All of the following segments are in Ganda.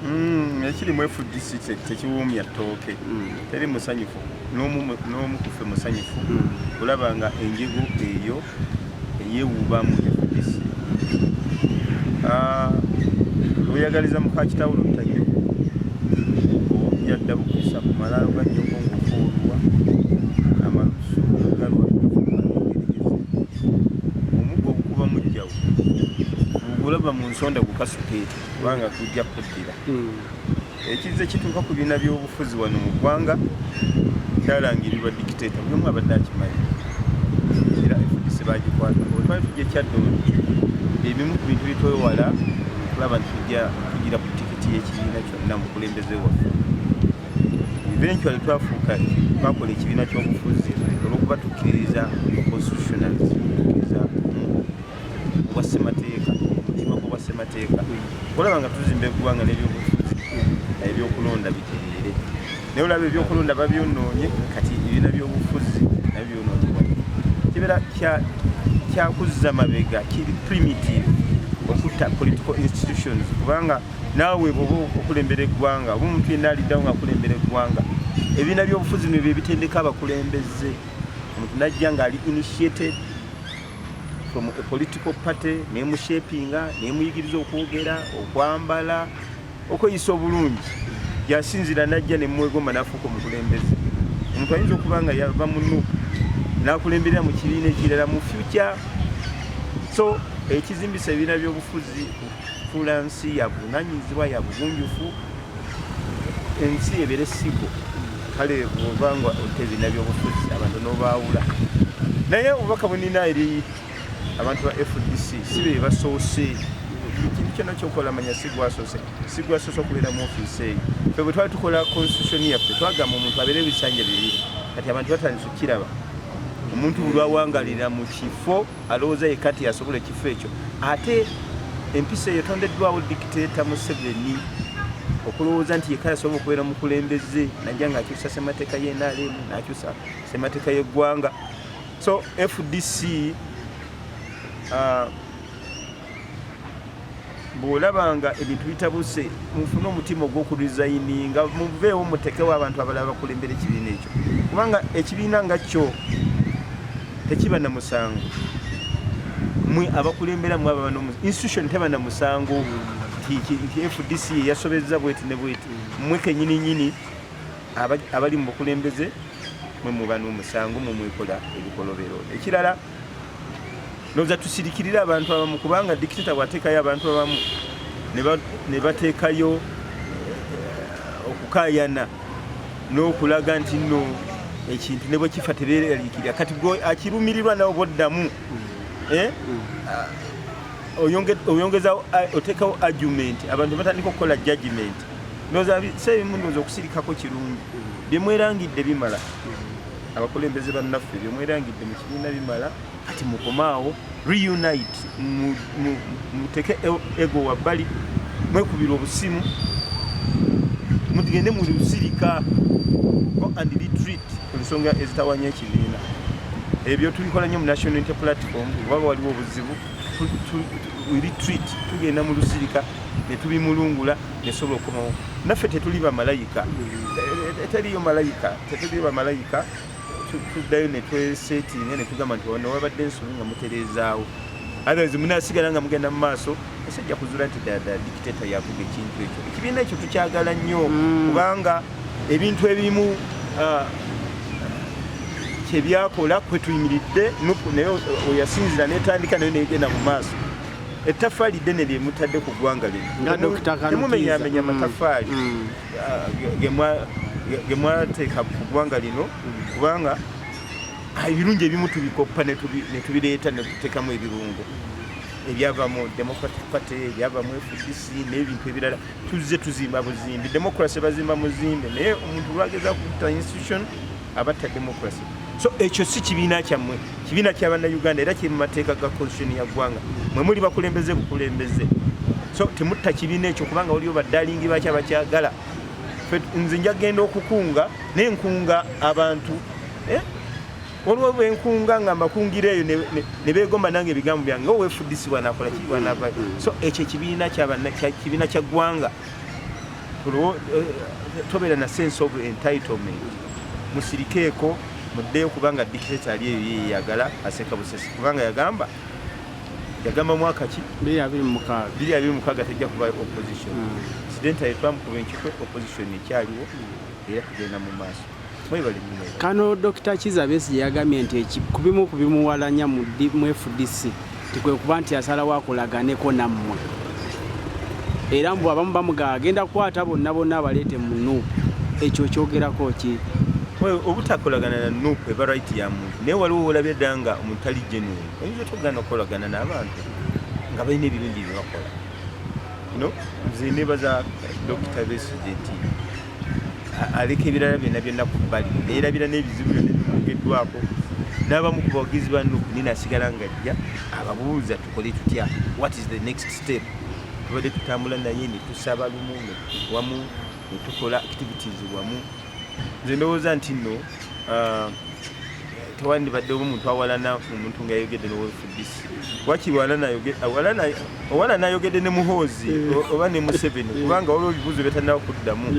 Ekiri mu FDC tekiwuumya ttooke. Teri musanyufu n'omu kuffe musanyufu olaba nga enjego eyo eyewuuba mu FDC. Ah, weyagaliza muka kitaawo lutta nnyoko, yadda bukisa ku malaalo ga nnyoko ng'ofuuluwa amalusu galwa. Omuggo ogukuba mujjawo gulaba mu nsonda gukasuke, kubanga gujja kuddira. Ekizze kituuka ku bibiina by'obufuzi wano mu ggwanga kyalangirirwa dictator, buli omu abadde akimanyi, era FDC bagikwata. Olwali tujja Kyaddondo, ebimu ku bintu byetwewala okulaba nti tujja tugira ku tikiti y'ekibiina kyonna mukulembeze waffe. Eventually twafuuka twakola ekibiina ky'obufuzi olwokuba tukkiririza mu constitutionalism, tukkiriza mu bwa ssemateeka, omutima gw'obwa ssemateeka. Olaba nga tuzimba eggwanga n'ebyobufuzi, ebyokulonda bitereere, naye olaba ebyokulonda babyonoonye. Kati ebibiina by'obufuzi nabyo byonoonebwa, kibeera kyakuzza mabega, kiri primitive okutta political institutions, kubanga naawe bwoba okulembera eggwanga oba omuntu yenna aliddawo nga akulembera eggwanga, ebibiina by'obufuzi bino bye bitendeka abakulembeze. Omuntu najja ng'ali initiated from a political party, nemushapinga, nemuyigiriza okwogera, okwambala, okweyisa obulungi, yasinzira najja nemwegomba nafuuka omukulembeze. Omuntu ayinza okuba nga yava mu NUP nakulemberera mu kibiina ekirala mu future. So ekizimbisa ebibiina by'obufuzi kufuula nsi ya buvunanyizibwa, ya bugunjufu, ensi ebeere sigo. Kale bwoba nga otta ebibiina by'obufuzi, abantu n'obaawula. Naye obubaka bwenina eri abantu ba FDC, si be basoose. Kintu kyonna kyokola, manya sigwasoose, sigwasoose okubeera mu ofiisi eyo. Ffe bwe twali tukola constitution yaffe, twagamba omuntu abeere ebisanja bibiri. Kati abantu batandise okukiraba, omuntu buli lwawangalira mu kifo alowooza yekka nti yasobola ekifo ekyo. Ate empisa eyo etondeddwawo dictator Museveni, okulowooza nti yekka yasobola okubeera mukulembeze, najja ng'akyusa ssemateeka ye NRM, n'akyusa ssemateeka y'eggwanga. So FDC, bw'olaba nga ebintu bitabuse, mufune omutima ogw'okuresigninga, muveewo, mutekewo abantu abalala bakulembera ekibiina ekyo, kubanga ekibiina nga kyo tekiba na musango. Mwe abakulembera, mwe ababa institution teba na musango nti FDC yasobezza bweti ne bweti. Mwe kenyini nyini abali mu bukulembeze, mwe muba n'omusango, mwe mwekola ebikolobero. Ekirala, ndowooza tusirikirire abantu abamu, kubanga dictator bw'ateekayo abantu abamu ne bateekayo okukaayana n'okulaga nti nno ekintu ne bwe kifa tebeeraliikirira. Kati gwe akirumirirwa nawe bwoddamu, eh? Ah, oyongezawo, oteekawo argument, abantu batandika okukola judgment. Ndowooza biseera ebimu ndowooza okusirikako kirungi. Byemwerangidde bimala, abakulembeze bannaffe, byemwerangidde mu kibiina bimala. Kati mukomaawo, reunite, muteeke ego wabbali, mwekubira obusimu, mugende mu lusirika, go and retreat ku nsonga ezitawanya ekibiina. Ebyo tubikola nnyo mu National Unity Platform. Waba waliwo obuzibu, we retreat, tugenda mu lusirika ne tubimulungula nesobola okukomawo. Naffe tetuli bamalayika. Teriyo malayika, tetuli bamalayika. Tuddayo ne twesetinga ne tugamba nti wano wabadde ensobi, nga mutereezaawo. Otherwise munasigala nga mugenda mu maaso, esajja kuzuula nti ddala ddala dictator yavuga ekintu ekyo. Ekibiina ekyo tukyagala nnyo, kubanga ebintu ebimu kyebyakola kwe tuyimiridde. NUP naye oyasinzira netandika nayo negenda mu maaso. Ettaffaali ddene lyemutadde ku ggwanga lino. Nga Dr. Kanutiza. Temumenyamenya matafaali ge mwateeka ku ggwanga lino, kubanga ebirungi ebimu tubikoppa ne tubireeta ne tuteekamu ebirungo ebyava mu Democratic Party, ebyava mu FDC n'ebintu ebirala. Tuzze tuzimba buzimbi. Democracy bazimba muzimbe, naye omuntu lwageza kutta institution, abatta democracy. So ekyo si kibiina kyammwe, kibiina kya Bannayuganda, era kiri mu mateeka ga constitution ya ggwanga. Mwe muli bakulembeze bukulembeze, so temutta kibiina ekyo, kubanga waliwo baddalingi baki abakyagala. Nze njagenda okukunga, naye nkunga abantu, eh? Waliwo benkunga nga mbakungira eyo ne beegomba nange ebigambo byange, owa FDC bwanakola ki, bwanava. So ekyo ekibiina kibiina kya ggwanga. Tobeera na sense of entitlement. Musirikeeko, muddeyo, kubanga dictator ali eyo yeyagala aseka busesi, kubanga yagamba mwaka ki? 2026. 2026 tejja kuba opposition. Incidentally, twamukuba enkikwe, opposition ekyaliwo era tugenda mu maaso. Mwebale nnyo. Kano Dr. Kiza Besigye yagambye nti ku bimu ku bimuwalanya mu FDC tikwe kuba nti asalawo akolaganeko nammwe, era mbu abamu bamugaa agenda kukwata bonna bonna abaleete mu NUP. Ekyo kyogerako ki? Well, obutakolagana na NUP eba right ya muntu, naye waliwo olabye dda nga omuntu tali genuine. Oyinza otogana okukolagana n'abantu nga balina ebirungi bye bakola? Nze nebaza Dr. Besigye nti aleka ebirala byonna byonna ku bbali, neyerabira n'ebizibu byonna ebimwogeddwako n'abamu ku bawagizi ba NUP, nina asigala nga ajja ababuuza, "Tukole tutya? What is the next step?" Tubadde tutambula naye ne tusaba lumu wamu ne tukola activities wamu. Nze ndowooza nti nno tewandibaddewo omuntu awalana omuntu nga yayogedde n'owa FDC. Wakiri owalana ayogedde ne Muhoozi oba ne Museveni, kubanga waliwo ebibuuzo byetanaba kuddamu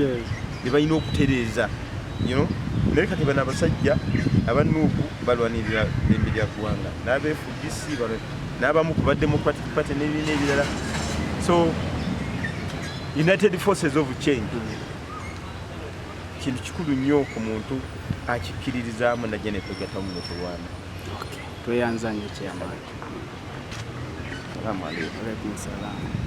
bye balina okutereeza. Naye kati bano abasajja aba NUP balwanirira ddembe lya ggwanga, n'aba FDC n'abamu ku ba Democratic Party n'ebibiina ebirala. So United Forces of Change kintu kikulu nnyo ku muntu akikkiririzaamu najja netwegattamu netulwana. Tweyanza nnyo, chairman. Salamu alaikum. Alaikum salam.